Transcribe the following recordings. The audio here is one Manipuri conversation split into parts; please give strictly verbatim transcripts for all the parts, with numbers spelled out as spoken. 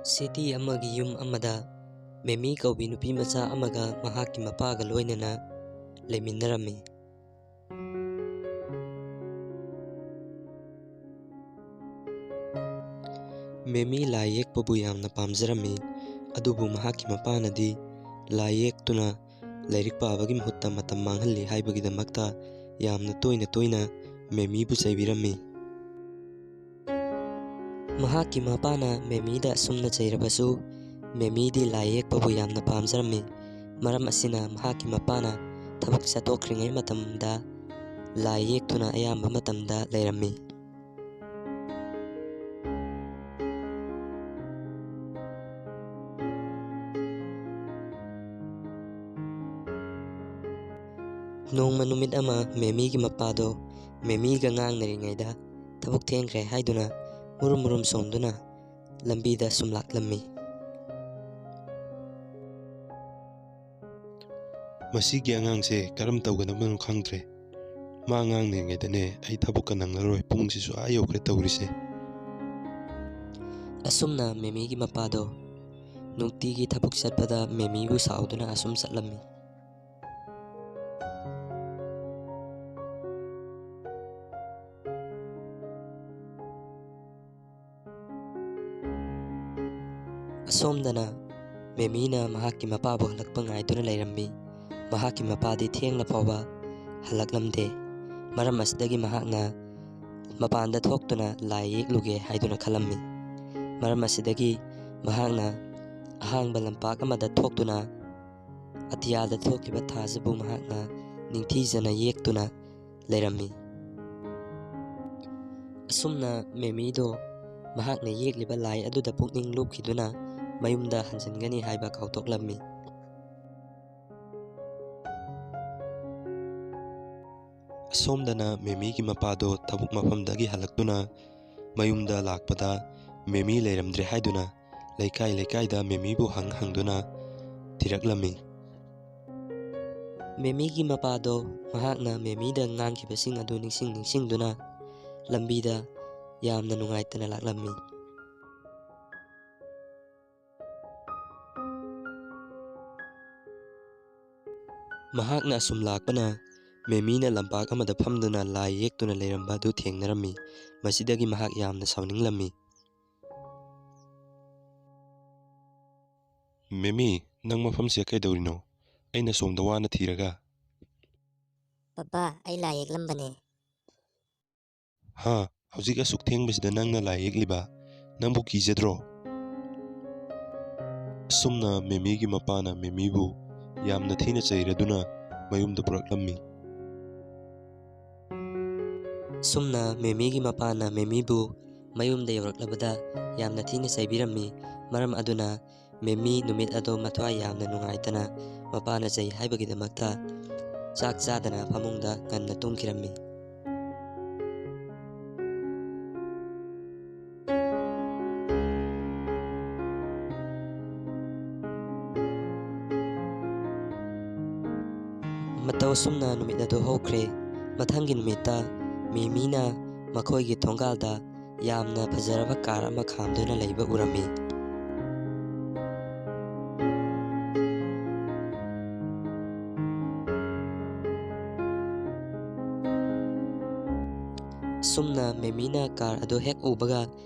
ꯁꯤꯇꯤ ꯑꯃꯒꯤ ꯌꯨꯝ ꯑꯃꯗ ꯃꯦꯃꯤ ꯀꯧꯕꯤ ꯅꯨꯄꯤ ꯃꯆꯥ ꯑꯃꯒ ꯃꯍꯥꯛꯀꯤ ꯃꯄꯥꯒ ꯂꯣꯏꯅꯅ ꯂꯩꯃꯤꯟꯅꯔꯝꯃꯤ꯫ ꯃꯦꯃꯤ ꯂꯥꯏ ꯌꯦꯛꯄꯕꯨ ꯌꯥꯝꯅ ꯄꯥꯝꯖꯔꯝꯃꯤ, ꯑꯗꯨꯕꯨ ꯃꯍꯥꯛꯀꯤ ꯃꯄꯥꯅꯗꯤ ꯂꯥꯏ ꯌꯦꯛꯇꯨꯅ ꯂꯥꯏꯔꯤꯛ ꯄꯥꯕꯒꯤ ꯃꯍꯨꯠꯇ ꯃꯇꯝ ꯃꯥꯡꯍꯜꯂꯤ ꯍꯥꯏꯕꯒꯤꯗꯃꯛꯇ ꯌꯥꯝꯅ ꯇꯣꯏꯅ ꯇꯣꯏꯅ ꯃꯦꯃꯤꯕꯨ ꯆꯩꯕꯤꯔꯝꯃꯤ꯫ ꯃꯍꯥꯛꯀꯤ ꯃꯄꯥꯅ ꯃꯦꯃꯤꯗ ꯑꯁꯨꯝꯅ ꯆꯩꯔꯕꯁꯨ, ꯃꯦꯃꯤꯗꯤ ꯂꯥꯏ ꯌꯦꯛꯄꯕꯨ ꯌꯥꯝꯅ ꯄꯥꯝꯖꯔꯝꯃꯤ꯫ ꯃꯔꯝ ꯑꯁꯤꯅ ꯃꯍꯥꯛꯀꯤ ꯃꯄꯥꯅ ꯊꯕꯛ ꯆꯠꯊꯣꯛꯈ꯭ꯔꯤꯉꯩ ꯃꯇꯝꯗ ꯂꯥꯏ ꯌꯦꯛꯇꯨꯅ ꯑꯌꯥꯝꯕ ꯃꯇꯝꯗ ꯂꯩꯔꯝꯃꯤ꯫ ꯅꯣꯡꯃ ꯅꯨꯃꯤꯠ ꯑꯃ ꯃꯦꯃꯤꯒꯤ ꯃꯄꯥꯗꯣ ꯃꯦꯃꯤꯒ ꯉꯥꯡꯅꯔꯤꯉꯩꯗ ꯊꯕꯛ ꯊꯦꯡꯈ꯭ꯔꯦ ꯍꯥꯏꯗꯨꯅ ꯃꯨꯔꯨꯝ ꯃꯨꯔꯨꯝ ꯁꯣꯟꯗꯨꯅ ꯂꯝꯕꯤꯗ ꯁꯨꯝ ꯂꯥꯛꯂꯝꯃꯤ꯫ "ꯃꯁꯤꯒꯤ ꯑꯉꯥꯡꯁꯦ ꯀꯔꯝ ꯇꯧꯒꯗꯕꯅꯣ ꯈꯪꯗ꯭ꯔꯦ꯫ ꯃꯥ ꯉꯥꯡꯂꯤꯉꯩꯗꯅꯦ ꯑꯩ ꯊꯕꯛꯀ ꯅꯪꯂꯔꯣꯏ, ꯄꯨꯡꯁꯤꯁꯨ ꯑꯥ ꯌꯧꯈ꯭ꯔꯦ ꯇꯧꯔꯤꯁꯦ꯫" ꯑꯁꯨꯝꯅ ꯃꯦꯃꯤꯒꯤ ꯃꯄꯥꯗꯣ ꯅꯨꯡꯇꯤꯒꯤ ꯊꯕꯛ ꯆꯠꯄꯗ ꯃꯦꯃꯤꯕꯨ ꯁꯥꯎꯗꯨꯅ ꯑꯁꯨꯝ ꯆꯠꯂꯝꯃꯤ꯫ ꯑꯁꯣꯝꯗꯅ ꯃꯦꯃꯤꯅ ꯃꯍꯥꯛꯀꯤ ꯃꯄꯥꯕꯨ ꯍꯜꯂꯛꯄ ꯉꯥꯏꯗꯨꯅ ꯂꯩꯔꯝꯃꯤ꯫ ꯃꯍꯥꯛꯀꯤ ꯃꯄꯥꯗꯤ ꯊꯦꯡꯂ ꯐꯥꯎꯕ ꯍꯜꯂꯛꯂꯝꯗꯦ꯫ ꯃꯔꯝ ꯑꯁꯤꯗꯒꯤ ꯃꯍꯥꯛꯅ ꯃꯄꯥꯟꯗ ꯊꯣꯛꯇꯨꯅ ꯂꯥꯏ ꯌꯦꯛꯂꯨꯒꯦ ꯍꯥꯏꯗꯨꯅ ꯈꯜꯂꯝꯃꯤ꯫ ꯃꯔꯝ ꯑꯁꯤꯗꯒꯤ ꯃꯍꯥꯛꯅ ꯑꯍꯥꯡꯕ ꯂꯝꯄꯥꯛ ꯑꯃꯗ ꯊꯣꯛꯇꯨꯅ ꯑꯇꯤꯌꯥꯗ ꯊꯣꯛꯂꯤꯕ ꯊꯥꯁꯤꯕꯨ ꯃꯍꯥꯛꯅ ꯅꯤꯡꯊꯤꯖꯅ ꯌꯦꯛꯇꯨꯅ ꯂꯩꯔꯝꯃꯤ꯫ ꯑꯁꯨꯝꯅ ꯃꯦꯃꯤꯗꯣ ꯃꯍꯥꯛꯅ ꯌꯦꯛꯂꯤꯕ ꯂꯥꯏ ꯑꯗꯨꯗ ꯄꯨꯛꯅꯤꯡ ꯂꯨꯞꯈꯤꯗꯨꯅ ꯃꯌꯨꯝꯗ ꯍꯟꯖꯤꯟꯒꯅꯤ ꯍꯥꯏꯕ ꯀꯥꯎꯊꯣꯛꯂꯝꯃꯤ꯫ ꯑꯁꯣꯝꯗꯅ ꯃꯦꯃꯤꯒꯤ ꯃꯄꯥꯗꯣ ꯊꯕꯛ ꯃꯐꯝꯗꯒꯤ ꯍꯜꯂꯛꯇꯨꯅ ꯃꯌꯨꯝꯗ ꯂꯥꯛꯄꯗ ꯃꯦꯃꯤ ꯂꯩꯔꯝꯗ꯭ꯔꯦ ꯍꯥꯏꯗꯨꯅ ꯂꯩꯀꯥꯏ ꯂꯩꯀꯥꯏꯗ ꯃꯦꯃꯤꯕꯨ ꯍꯪ ꯍꯪꯗꯨꯅ ꯊꯤꯔꯛꯂꯝꯃꯤ꯫ ꯃꯦꯃꯤꯒꯤ ꯃꯄꯥꯗꯣ ꯃꯍꯥꯛꯅ ꯃꯦꯃꯤꯗ ꯉꯥꯡꯈꯤꯕꯁꯤꯡ ꯑꯗꯨ ꯅꯤꯡꯁꯤꯡ ꯅꯤꯡꯁꯤꯡꯗꯨꯅ ꯂꯝꯕꯤꯗ ꯌꯥꯝꯅ ꯅꯨꯡꯉꯥꯏꯇꯅ ꯂꯥꯛꯂꯝꯃꯤ꯫ ꯃꯍꯥꯛꯅ ꯑꯁꯨꯝ ꯂꯥꯛꯄꯅ ꯃꯦꯃꯤꯅ ꯂꯝꯄꯥꯛ ꯑꯃꯗ ꯐꯝꯗꯨꯅ ꯂꯥꯏ ꯌꯦꯛꯇꯨꯅ ꯂꯩꯔꯝꯕ ꯑꯗꯨ ꯊꯦꯡꯅꯔꯝꯃꯤ꯫ ꯃꯁꯤꯗꯒꯤ ꯃꯍꯥꯛ ꯌꯥꯝꯅ ꯁꯥꯎꯅꯤꯡꯂꯝꯃꯤ꯫ "ꯃꯦꯃꯤ, ꯅꯪ ꯃꯐꯝꯁꯤꯗ ꯀꯩꯗꯧꯔꯤꯅꯣ? ꯑꯩꯅ ꯁꯣꯝꯗ ꯋꯥꯅ ꯊꯤꯔꯒ꯫" "ꯄꯄꯥ, ꯑꯩ ꯂꯥꯏ ꯌꯦꯛꯂꯝꯕꯅꯦ꯫" "ꯍꯥ? ꯍꯧꯖꯤꯛ ꯑꯁꯨꯛ ꯊꯦꯡꯕꯁꯤꯗ ꯅꯪꯅ ꯂꯥꯏ ꯌꯦꯛꯂꯤꯕ? ꯅꯪꯕꯨ ꯀꯤꯖꯗ꯭ꯔꯣ?" ꯑꯁꯨꯝꯅ ꯃꯦꯃꯤꯒꯤ ꯃꯄꯥꯅ ꯃꯦꯃꯤꯕꯨ ꯌꯥꯝꯅ ꯊꯤꯅ ꯆꯩꯔꯗꯨꯅ ꯃꯌꯨꯝꯗ ꯄꯨꯔꯛꯂꯝꯃꯤ꯫ ꯑꯁꯨꯝꯅ ꯃꯦꯃꯤꯒꯤ ꯃꯄꯥꯅ ꯃꯦꯃꯤꯕꯨ ꯃꯌꯨꯝꯗ ꯌꯧꯔꯛꯂꯕꯗ ꯌꯥꯝꯅ ꯊꯤꯅ ꯆꯩꯕꯤꯔꯝꯃꯤ꯫ ꯃꯔꯝ ꯑꯗꯨꯅ ꯃꯦꯃꯤ ꯅꯨꯃꯤꯠ ꯑꯗꯨ ꯃꯊ꯭ꯋꯥꯏ ꯌꯥꯝꯅ ꯅꯨꯡꯉꯥꯏꯇꯅ ꯃꯄꯥꯅ ꯆꯩ ꯍꯥꯏꯕꯒꯤꯗꯃꯛꯇ ꯆꯥꯛ ꯆꯥꯗꯅ ꯐꯃꯨꯡꯗ ꯉꯟꯅ ꯇꯨꯝꯈꯤꯔꯝꯃꯤ꯫ ꯃꯇꯧ ꯑꯁꯨꯝꯅ ꯅꯨꯃꯤꯠ ꯑꯗꯨ ꯍꯧꯈ꯭ꯔꯦ꯫ ꯃꯊꯪꯒꯤ ꯅꯨꯃꯤꯠꯇ ꯃꯦꯃꯤꯅ ꯃꯈꯣꯏꯒꯤ ꯊꯣꯡꯒꯥꯜꯗ ꯌꯥꯝꯅ ꯐꯖꯔꯕ ꯀꯥꯔ ꯑꯃ ꯈꯥꯝꯗꯨꯅ ꯂꯩꯕ ꯎꯔꯝꯃꯤ꯫ ꯑꯁꯨꯝꯅ ꯃꯦꯃꯤꯅ ꯀꯥꯔ ꯑꯗꯨ ꯍꯦꯛ ꯎꯕꯒ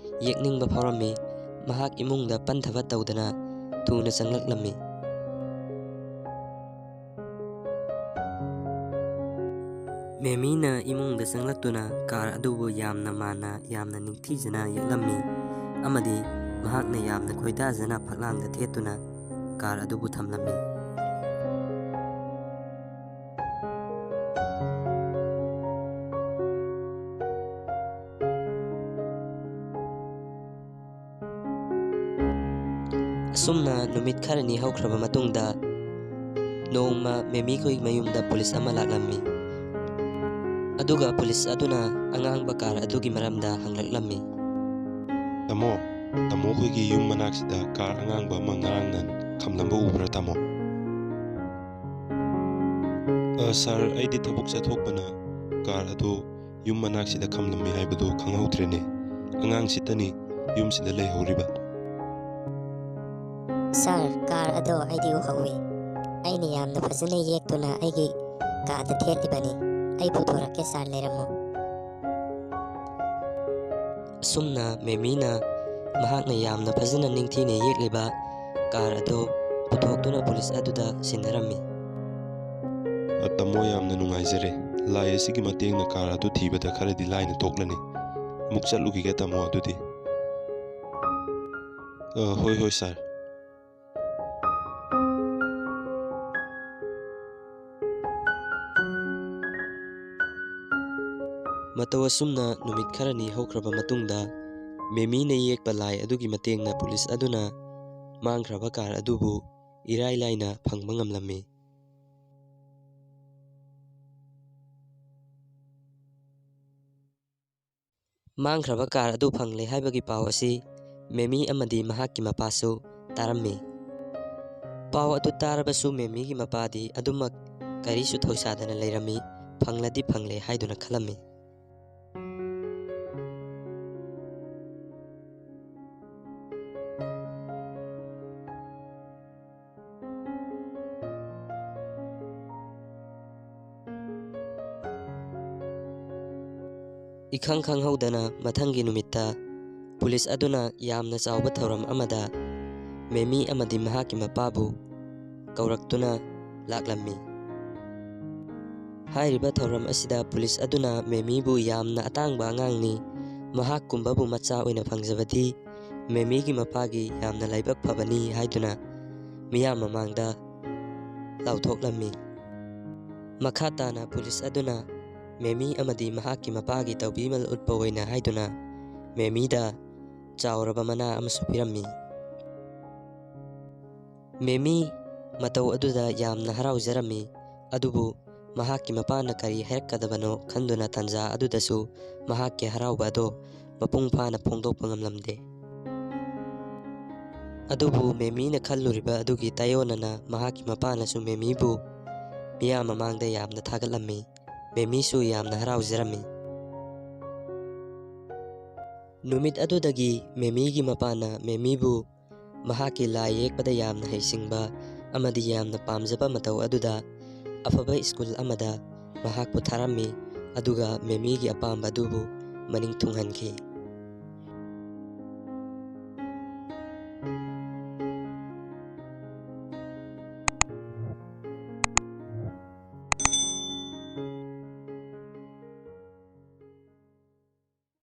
ꯌꯦꯛꯅꯤꯡꯕ ꯐꯥꯎꯔꯝꯃꯤ꯫ ꯃꯍꯥꯛ ꯏꯃꯨꯡꯗ ꯄꯟꯊꯕ ꯇꯧꯗꯅ ꯊꯨꯅ ꯆꯪꯂꯛꯂꯝꯃꯤ꯫ ꯃꯦꯃꯤꯅ ꯏꯃꯨꯡꯗ ꯆꯪꯂꯛꯇꯨꯅ ꯀꯥꯔ ꯑꯗꯨꯕꯨ ꯌꯥꯝꯅ ꯃꯥꯟꯅ, ꯌꯥꯝꯅ ꯅꯤꯡꯊꯤꯖꯅ ꯌꯦꯛꯂꯝꯃꯤ ꯑꯃꯗꯤ ꯃꯍꯥꯛꯅ ꯌꯥꯝꯅ ꯈꯣꯏꯗꯥꯖꯅ ꯐꯛꯂꯥꯡꯗ ꯊꯦꯠꯇꯨꯅ ꯀꯥꯔ ꯑꯗꯨꯕꯨ ꯊꯝꯂꯝꯃꯤ꯫ ꯑꯁꯨꯝꯅ ꯅꯨꯃꯤꯠ ꯈꯔꯅꯤ ꯍꯧꯈ꯭ꯔꯕ ꯃꯇꯨꯡꯗ, ꯅꯣꯡꯃ ꯃꯦꯃꯤꯈꯣꯏ ꯃꯌꯨꯝꯗ ꯄꯨꯂꯤꯁ ꯑꯃ ꯂꯥꯛꯂꯝꯃꯤ꯫ ꯑꯗꯨꯒ ꯄꯨꯂꯤꯁ ꯑꯗꯨꯅ ꯑꯉꯥꯡꯕ ꯀꯥꯔ ꯑꯗꯨꯒꯤ ꯃꯔꯝꯗ ꯍꯪꯂꯛꯂꯝꯃꯤ꯫ "ꯇꯥꯃꯣ, ꯇꯥꯃꯣ ꯈꯣꯏꯒꯤ ꯌꯨꯝ ꯃꯅꯥꯛꯁꯤꯗ ꯀꯥꯔ ꯑꯉꯥꯡꯕ ꯑꯃ ꯉꯔꯥꯡ ꯅꯍꯥꯟ ꯈꯝꯂꯝꯕ ꯎꯕ꯭ꯔꯥ, ꯇꯥꯃꯣ?" "ꯑ, ꯁꯥꯔ, ꯑꯩꯗꯤ ꯊꯕꯛ ꯆꯠꯊꯣꯛꯄꯅ ꯀꯥꯔ ꯑꯗꯨ ꯌꯨꯝ ꯃꯅꯥꯛꯁꯤꯗ ꯈꯝꯂꯝꯃꯤ ꯍꯥꯏꯕꯗꯨ ꯈꯪꯍꯧꯗ꯭ꯔꯦꯅꯦ꯫ ꯑꯉꯥꯡꯁꯤꯇꯅꯤ ꯌꯨꯝꯁꯤꯗ ꯂꯩꯍꯧꯔꯤꯕ꯫" "ꯁꯥꯔ, ꯀꯥꯔ ꯑꯗꯣ ꯑꯩꯗꯤ ꯎꯍꯧꯋꯤ꯫ ꯑꯩꯅ ꯌꯥꯝꯅ ꯐꯖꯅ ꯌꯦꯛꯇꯨꯅ ꯑꯩꯒꯤ ꯀꯥꯗ ꯊꯦꯠꯂꯤꯕꯅꯤ꯫ ꯑꯩ ꯄꯨꯊꯣꯔꯛꯀꯦ, ꯁꯥꯔ, ꯂꯩꯔꯝꯃꯣ꯫ ꯑꯁꯨꯝꯅ ꯃꯦꯃꯤꯅ ꯃꯍꯥꯛꯅ ꯌꯥꯝꯅ ꯐꯖꯅ ꯅꯤꯡꯊꯤꯅ ꯌꯦꯛꯂꯤꯕ ꯀꯥꯔ ꯑꯗꯨ ꯄꯨꯊꯣꯛꯇꯨꯅ ꯄꯨꯂꯤꯁ ꯑꯗꯨꯗ ꯁꯤꯟꯅꯔꯝꯃꯤ꯫ "ꯑ, ꯇꯥꯃꯣ, ꯌꯥꯝꯅ ꯅꯨꯡꯉꯥꯏꯖꯔꯦ꯫ ꯂꯥꯏ ꯑꯁꯤꯒꯤ ꯃꯇꯦꯡꯅ ꯀꯥꯔ ꯑꯗꯨ ꯊꯤꯕꯗ ꯈꯔꯗꯤ ꯂꯥꯏꯅ ꯊꯣꯛꯂꯅꯤ꯫ ꯑꯃꯨꯛ ꯆꯠꯂꯨꯈꯤꯒꯦ, ꯇꯥꯃꯣ, ꯑꯗꯨꯗꯤ꯫" "ꯑ, ꯍꯣꯏ, ꯍꯣꯏ, ꯁꯥꯔ꯫" ꯃꯇꯧ ꯑꯁꯨꯝꯅ ꯅꯨꯃꯤꯠ ꯈꯔꯅꯤ ꯍꯧꯈ꯭ꯔꯕ ꯃꯇꯨꯡꯗ, ꯃꯦꯃꯤꯅ ꯌꯦꯛꯄ ꯂꯥꯏ ꯑꯗꯨꯒꯤ ꯃꯇꯦꯡꯅ ꯄꯨꯂꯤꯁ ꯑꯗꯨꯅ ꯃꯥꯡꯈ꯭ꯔꯕ ꯀꯥꯔ ꯑꯗꯨꯕꯨ ꯏꯔꯥꯏ ꯂꯥꯏꯅ ꯐꯪꯕ ꯉꯝꯂꯝꯃꯤ꯫ ꯃꯥꯡꯈ꯭ꯔꯕ ꯀꯥꯔ ꯑꯗꯨ ꯐꯪꯂꯦ ꯍꯥꯏꯕꯒꯤ ꯄꯥꯎ ꯑꯁꯤ ꯃꯦꯃꯤ ꯑꯃꯗꯤ ꯃꯍꯥꯛꯀꯤ ꯃꯄꯥꯁꯨ ꯇꯥꯔꯝꯃꯤ꯫ ꯄꯥꯎ ꯑꯗꯨ ꯇꯥꯔꯕꯁꯨ ꯃꯦꯃꯤꯒꯤ ꯃꯄꯥꯗꯤ ꯑꯗꯨꯃꯛ ꯀꯔꯤꯁꯨ ꯊꯧꯁꯥꯗꯅ ꯂꯩꯔꯝꯃꯤ, ꯐꯪꯂꯗꯤ ꯐꯪꯂꯦ ꯍꯥꯏꯗꯨꯅ ꯈꯜꯂꯝꯃꯤ꯫ ꯏꯈꯪ ꯈꯪꯍꯧꯗꯅ ꯃꯊꯪꯒꯤ ꯅꯨꯃꯤꯠꯇ ꯄꯨꯂꯤꯁ ꯑꯗꯨꯅ ꯌꯥꯝꯅ ꯆꯥꯎꯕ ꯊꯧꯔꯝ ꯑꯃꯗ ꯃꯦꯃꯤ ꯑꯃꯗꯤ ꯃꯍꯥꯛꯀꯤ ꯃꯄꯥꯕꯨ ꯀꯧꯔꯛꯇꯨꯅ ꯂꯥꯛꯂꯝꯃꯤ꯫ ꯍꯥꯏꯔꯤꯕ ꯊꯧꯔꯝ ꯑꯁꯤꯗ ꯄꯨꯂꯤꯁ ꯑꯗꯨꯅ ꯃꯦꯃꯤꯕꯨ ꯌꯥꯝꯅ ꯑꯇꯥꯡꯕ ꯑꯉꯥꯡꯅꯤ, ꯃꯍꯥꯛꯀꯨꯝꯕꯕꯨ ꯃꯆꯥ ꯑꯣꯏꯅ ꯐꯪꯖꯕꯗꯤ ꯃꯦꯃꯤꯒꯤ ꯃꯄꯥꯒꯤ ꯌꯥꯝꯅ ꯂꯥꯏꯕꯛ ꯐꯕꯅꯤ ꯍꯥꯏꯗꯨꯅ ꯃꯤꯌꯥꯝ ꯃꯃꯥꯡꯗ ꯂꯥꯎꯊꯣꯛꯂꯝꯃꯤ꯫ ꯃꯈꯥ ꯇꯥꯅ ꯄꯨꯂꯤꯁ ꯑꯗꯨꯅ ꯃꯦꯃꯤ ꯑꯃꯗꯤ ꯃꯍꯥꯛꯀꯤ ꯃꯄꯥꯒꯤ ꯇꯧꯕꯤꯃꯜ ꯎꯠꯄ ꯑꯣꯏꯅ ꯍꯥꯏꯗꯨꯅ ꯃꯦꯃꯤꯗ ꯆꯥꯎꯔꯕ ꯃꯅꯥ ꯑꯃꯁꯨ ꯄꯤꯔꯝꯃꯤ꯫ ꯃꯦꯃꯤ ꯃꯇꯧ ꯑꯗꯨꯗ ꯌꯥꯝꯅ ꯍꯔꯥꯎꯖꯔꯝꯃꯤ, ꯑꯗꯨꯕꯨ ꯃꯍꯥꯛꯀꯤ ꯃꯄꯥꯅ ꯀꯔꯤ ꯍꯥꯏꯔꯛꯀꯗꯕꯅꯣ ꯈꯟꯗꯨꯅ ꯇꯥꯟꯖꯥ ꯑꯗꯨꯗꯁꯨ ꯃꯍꯥꯛꯀꯤ ꯍꯔꯥꯎꯕ ꯑꯗꯣ ꯃꯄꯨꯡ ꯐꯥꯅ ꯐꯣꯡꯗꯣꯛꯄ ꯉꯝꯂꯝꯗꯦ꯫ ꯑꯗꯨꯕꯨ ꯃꯦꯃꯤꯅ ꯈꯜꯂꯨꯔꯤꯕ ꯑꯗꯨꯒꯤ ꯇꯥꯏꯑꯣꯟꯅꯅ ꯃꯍꯥꯛꯀꯤ ꯃꯄꯥꯅꯁꯨ ꯃꯦꯃꯤꯕꯨ ꯃꯤꯌꯥꯝ ꯃꯃꯥꯡꯗ ꯌꯥꯝꯅ ꯊꯥꯒꯠꯂꯝꯃꯤ꯫ ꯃꯦꯃꯤꯁꯨ ꯌꯥꯝꯅ ꯍꯔꯥꯎꯖꯔꯝꯃꯤ꯫ ꯅꯨꯃꯤꯠ ꯑꯗꯨꯗꯒꯤ ꯃꯦꯃꯤꯒꯤ ꯃꯄꯥꯅ ꯃꯦꯃꯤꯕꯨ ꯃꯍꯥꯛꯀꯤ ꯂꯥꯏ ꯌꯦꯛꯄꯗ ꯌꯥꯝꯅ ꯍꯩꯁꯤꯡꯕ, ꯑꯃꯗꯤ ꯌꯥꯝꯅ ꯄꯥꯝꯖꯕ ꯃꯇꯧ ꯑꯗꯨꯗ ꯑꯐꯕ ꯁ꯭ꯀꯨꯜ ꯑꯃꯗ ꯃꯍꯥꯛꯄꯨ ꯊꯥꯔꯝꯃꯤ, ꯑꯗꯨꯒ ꯃꯦꯃꯤꯒꯤ ꯑꯄꯥꯝꯕ ꯑꯗꯨꯕꯨ ꯃꯅꯤꯡ ꯊꯨꯡꯍꯟꯈꯤ꯫